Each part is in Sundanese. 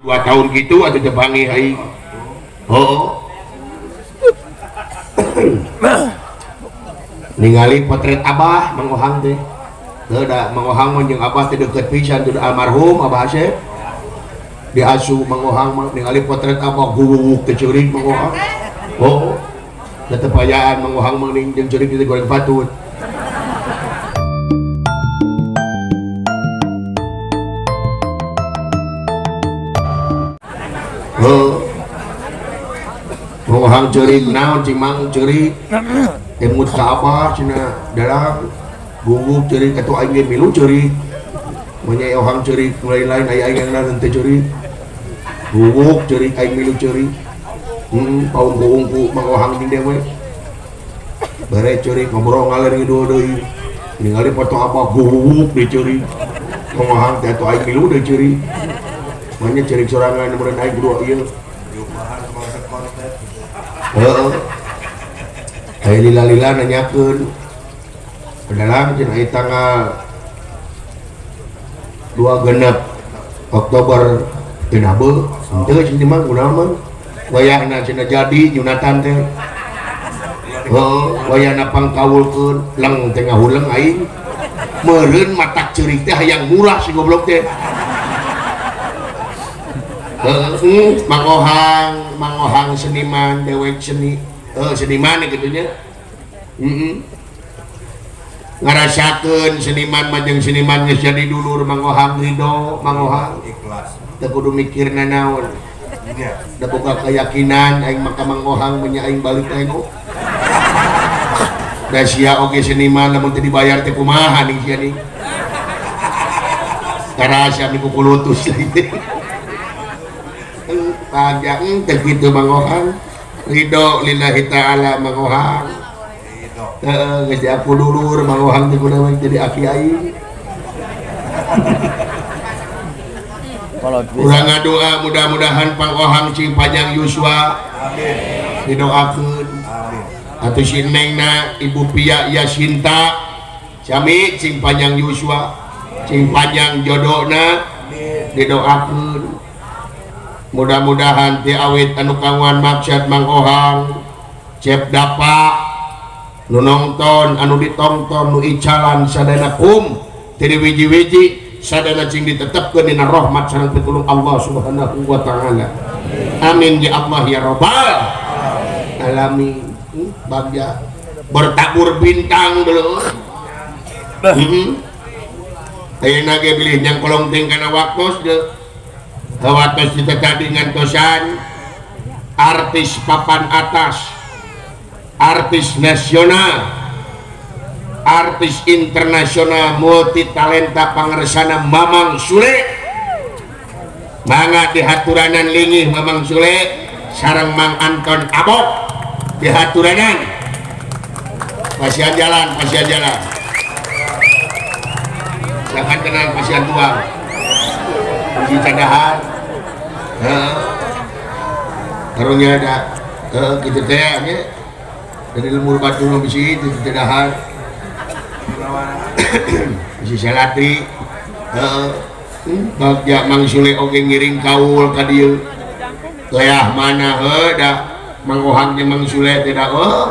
2 tahun gitu atuh teu panggih aing. Heuh. Ningali potret Abah Mang Ohang teh. Heuh da Mang Ohang mah jeung Abah teh deukeut pisan teh almarhum Abah Asep. Diasu Mang Ohang mah ningali potret Abah guwuwuk teh ceurik Mang Ohang. Heuh. Da teu payaan Mang Ohang mah ning jeung ceurik teh goreng patut. Heuh. Mang Ohang ceurik naon cing Mang ceurik. Emut ka Abah cenah dalang gugup ceurik atuh aing ge milu ceurik. Mun nya Ohang ceurik lain-lain aya aing yang teu ceurik. Gugup ceurik aing milu ceurik. Heeh, paungku-ungku Mang Ohang jeung dewe. Bare ceurik ngobrol ngaler ngidul deui. Ningali foto Abah gugup deui ceurik. Mang Ohang teh atuh aing milu deui ceurik. Mun nya ceurik sorangan meureun aing kudu ieu. Heeh. Aya lila-lila nanyakeun. Padahal cenah aya tanggal 2 genep Oktober teu nabeuh. Henteu cenah mah kunaon mah. Wayahna cenah jadi nyunatan teh. Heuh, wayahna pangkawulkeun leng teh ngahuleng aing. Meureun matak ceurik teh hayang murah si goblok teh. Heeh, Mang Ohang, Mang Ohang seniman dewek seni. Seniman kitu nya. Heeh. Ngarasakeun seniman mah jeung seniman geus jadi dulur Mang Ohang ridho, Mang Ohang ikhlas. Teu kudu mikir nanaon. Da boga keyakinan aing mah ka Mang Ohang mah nya aing balik aing. Da sia oge seniman lamun teu dibayar teh kumaha ning sia ning. Karasa miku kulutus teh. Pajak teh kitu Mang Ohang. Ridho lillahi ta'ala Mang Ohang. Heeh, geus diaku dulur Mang Ohang teh kudu jadi aki aing. Urang ngadoa mudah-mudahan Mang Ohang cing panjang yuswa. Amin. Didoakeun. Amin. Atuh si Nengna Ibu Pia Yasinta sami cing panjang yuswa, cing panjang jodona. Amin. Didoakeun. Mudah-mudahan ti awit anu kawan maksad Mang Ohang cep dapa nu nongton anu ditongton nu icalan sadana kum ti wiji-wiji sadana cing ditetepkeun dina rahmat sareng pitulung Allah Subhanahu wa taala. Amin ya Allah ya rabbal alamin. Bagja bertabur bintang dulu. Heeh. Ayeuna ge bilih nyang kolong ting kana waktos deui. Waktos kita tadi ngantosan artis papan atas, artis nasional, artis internasional, multi talenta pangersana Mamang Sule. Mangga dihaturanan lingih Mamang Sule sareng Mang Anton Abok dihaturanan. Pasian jalan, pasian jalan. Silakan kenal pasian tuang. Di cadahar. Heeh. Karunya ada heeh kitu teh nya. Dari lemur batu nu bisi di cadahar. Bisi salatri. Heeh. Bagja Mang Sule oge ngiring kaul ka dieu. Leah mana heuh da Mang Ohang jeung Mang Sule teh da heuh.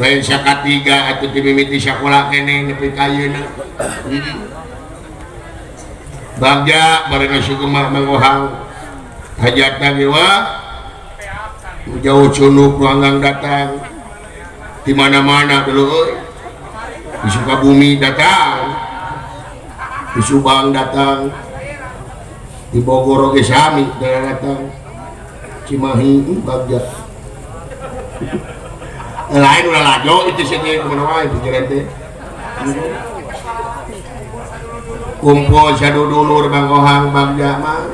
Lain sakatiga atuh ti mimiti sakola keneh nepi ka ayeuna. Bagja bareng sugema Mang Ohang hajatna ge wah jauh cunuk ruangang datang di mana-mana dulu euy. Di Sukabumi datang, di Subang datang, di Bogor oge sami datang, Cimahi bagja. Lain ulah lajo itu sih teh kumaha wae pikiran teh. Kumpul sadudulur Mang Ohang bagja mah.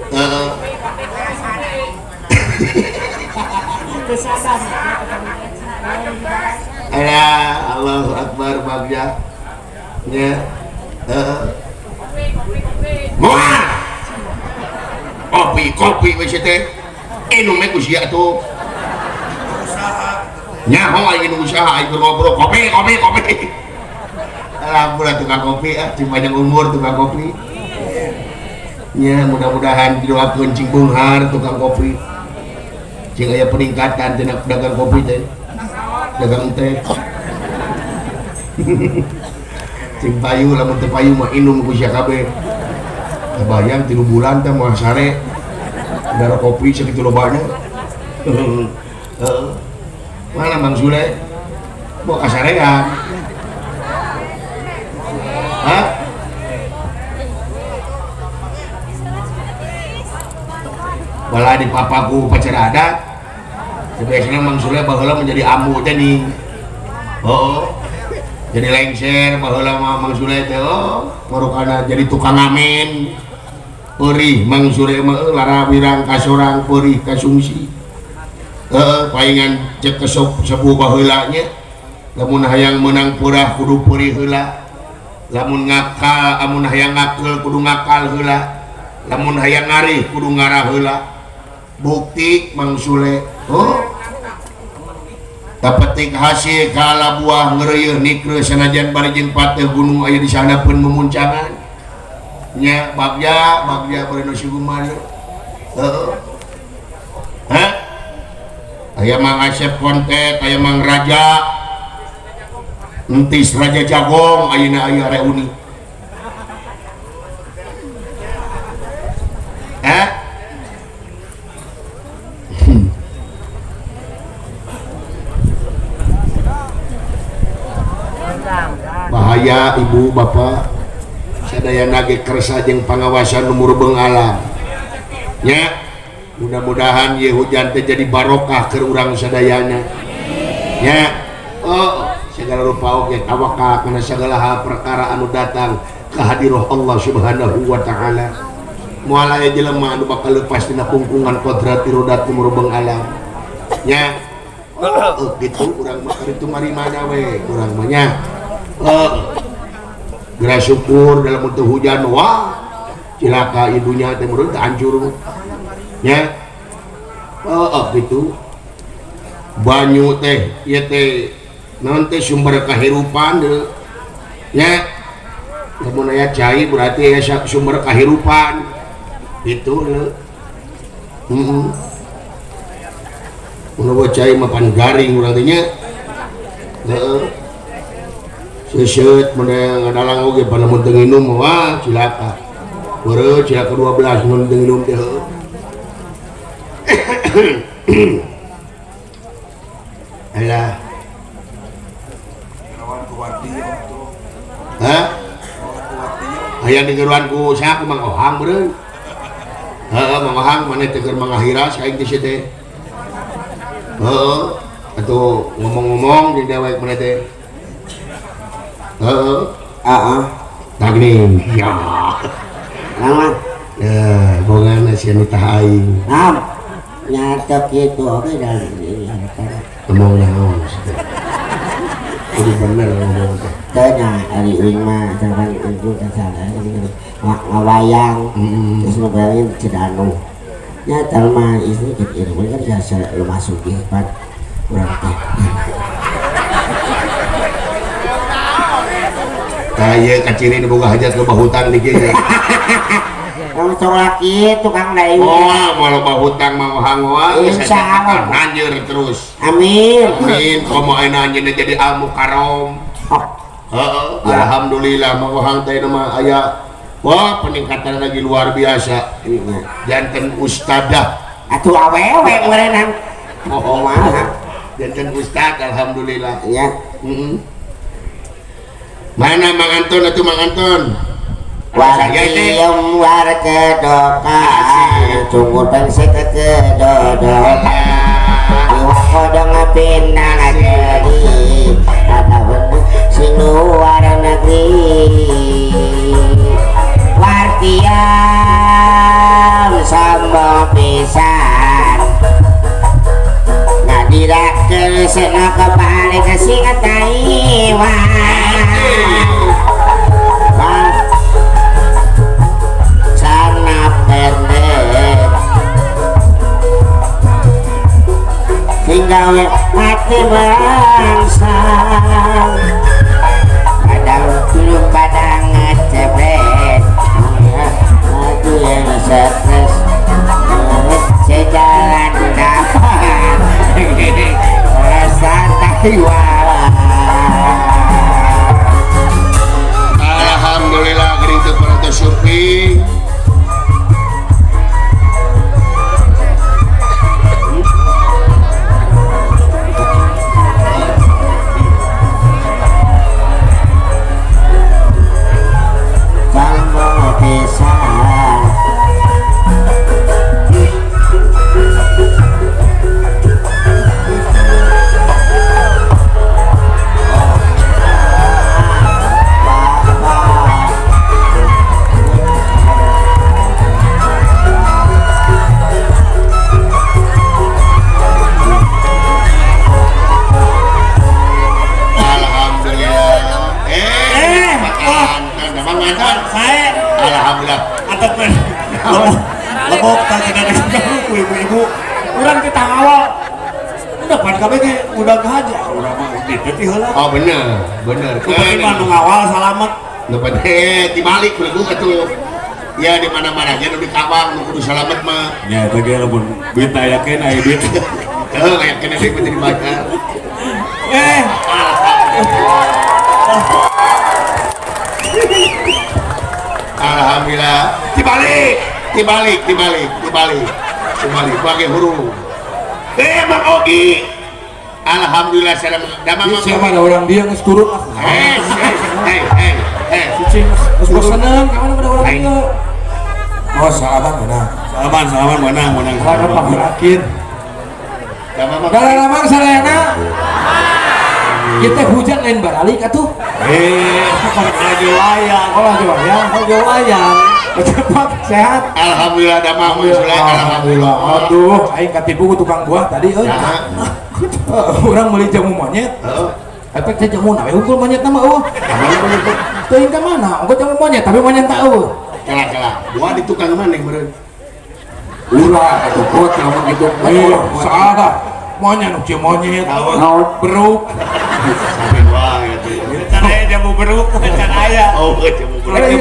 Heeh. Aya Allahu Akbar bagja. Nya. Heeh. Moal. Kopi, kopi we sia teh. Inum we ku sia atuh. Nyaho aing nu usaha aing ngobrol kopi, kopi, kopi. Alhamdulillah tukang kopi ah, cing panjang umur tukang kopi. Nya mudah-mudahan didoakeun cing beunghar tukang kopi. Cing aya peningkatan tina dagang kopi teh. Dagang teh. Cing payu lamun teu payu mah inum ku sia kabeh. Bayang 3 bulan teh moal sare. Darah kopi sakitu lobana. Heeh. Mana Mang Sule? Bawa kasarean. Hah? Bala di papaku upacara adat. Biasanya Mang Sule baheula menjadi ambu teh nih. Oh, jadi lengser baheula mah Mang Sule teh oh, marukana jadi tukang ngamen. Perih Mang Sule mah lara wirang kasorang perih kasungsi. Heeh, paingan cek kesop sepuh baheula nya. Lamun hayang meunang purah kudu perih heula. Lamun ngakal, amun hayang ngakeul kudu ngakal heula. Lamun hayang ngarih kudu ngarah heula. Bukti Mang Sule. Oh. Tapetik hasil kala buah ngeureuyeun nikreu sanajan bari jeung pateh gunung aya di sana pun memuncangan. Nya bagja, bagja bari nu siguman. Heeh. Hah? Aya Mang Asep Kontet, aya Mang Raja. Entis Raja Jagong ayeuna aya reuni. Hah? Bahaya ibu bapak sadayana ge kersa jeung pangawasan nu murebeung alam. Nya mudah-mudahan ye hujan teh jadi barokah keur urang sadayana. Nya oh segala rupa oge tawakal kana segala hal perkara anu datang ka hadirah Allah Subhanahu wa taala. Moal aya jelema anu bakal lepas dina kungkungan kodrat irodat nu murebeung alam. Nya oh gitu urang mah kitu mari mana we urang mah nya. Oh, geura syukur dalam untuk hujan wah cilaka ibunya teh meureun teh hancur nya. Oh, gitu banyu teh ieu teh naon teh sumber kahirupan deui nya. Lamun aya cai berarti aya sumber kahirupan gitu leuh. Heeh. Mun eueuh cai mah pan garing urang teh nya. Heeh. Seuseut mun ngadalang oge pan mun teu nginum wah cilaka. Beureut cilaka 12 mun teu nginum teh heueuh. Alah. Hah? Aya digeruan ku saha ku Mang Ohang beureun. Heeh, Mang Ohang maneh teh keur mangahiras aing teh sia teh. Heeh, atuh ngomong-ngomong di dewek maneh teh. Heeh. Heeh. Tagning. Ya. Naon? Ya, bongana sia nu tah aing. Naon? Nyatok kitu oge da. Ngomong naon? Kudu bener ngomong teh. Teu nya ari uing mah jangan ibu teh salah ngawayang. Terus nu bayangin Cidanu. Nya talma istri kitu irung kan biasa lumah sugih pan urang teh. Tah ieu kaciri nu boga hajat loba hutang di kieu. Wong laki tukang dayu. Oh, mau loba hutang mau hangoa, insyaallah nanjeur terus. Amin. Amin. Komo ayeuna anjeunna jadi al mukarrom. Oh. Heeh, alhamdulillah mau hang teh mah aya wah peningkatan lagi luar biasa. Janten ustadah. Atuh awewe meureunang. Oh, mah. Janten ustad alhamdulillah. Iya. Heeh. Mana Mang Anton atuh Mang Anton? Wartiem warkedokan cunggur pengse kekedodokan iwak kodong pinang jadi kata sing luar negeri wartiem sombong pisan ngadirakeun sena kebalik sing Taiwan. Gawe mati bangsa padang dulu padang ngecebet mati Stres sejalan dapat santai wala. Alhamdulillah gering teu parantos syuting. Alhamdulillah. Atau lebok tak ibu-ibu orang kita awal udah pan kami ge udah aja urang mah diteti heula. Oh bener, bener. Nu penting mah nu ngawal salamet. Nu penting dibalik kudu atuh. Ya di mana-mana aja nu di kawang nu kudu salamet mah. Ya eta ge lamun duit aya keneh aya duit. Heuh aya keneh duit penting dibayar. Alhamdulillah. Dibalik, dibalik, dibalik, dibalik. Dibalik pakai huruf. Mang Ogi. Alhamdulillah salam damang. Siapa ada orang dia geus turun ah. Cicing geus bosenan ka mana ada orang dia. Oh, salaman mana? Salaman, salaman menang, menang. Salaman Pak Rakit. Damang sarayana. Kita hujan lain baralik atuh. Lagi wayang. Oh, lagi wayang, lagi wayang. Cepat sehat. Alhamdulillah damang alhamdulillah. Aduh, aing katipu ku tukang buah tadi euy. Urang meuli jamu monyet. Heeh. Eta teh jamu nawe unggul monyet mah eueuh. Teuing ka mana? Ongko jamu monyet tapi monyet tak eueuh. Kalah-kalah. Buah di tukang maneh meureun. Ulah atuh kuat lamun kitu. Salah. Monyet nu cieu monyet. Beruk. Sampai wae atuh. Can aya jamu beruk, can aya. Oh, jamu beruk.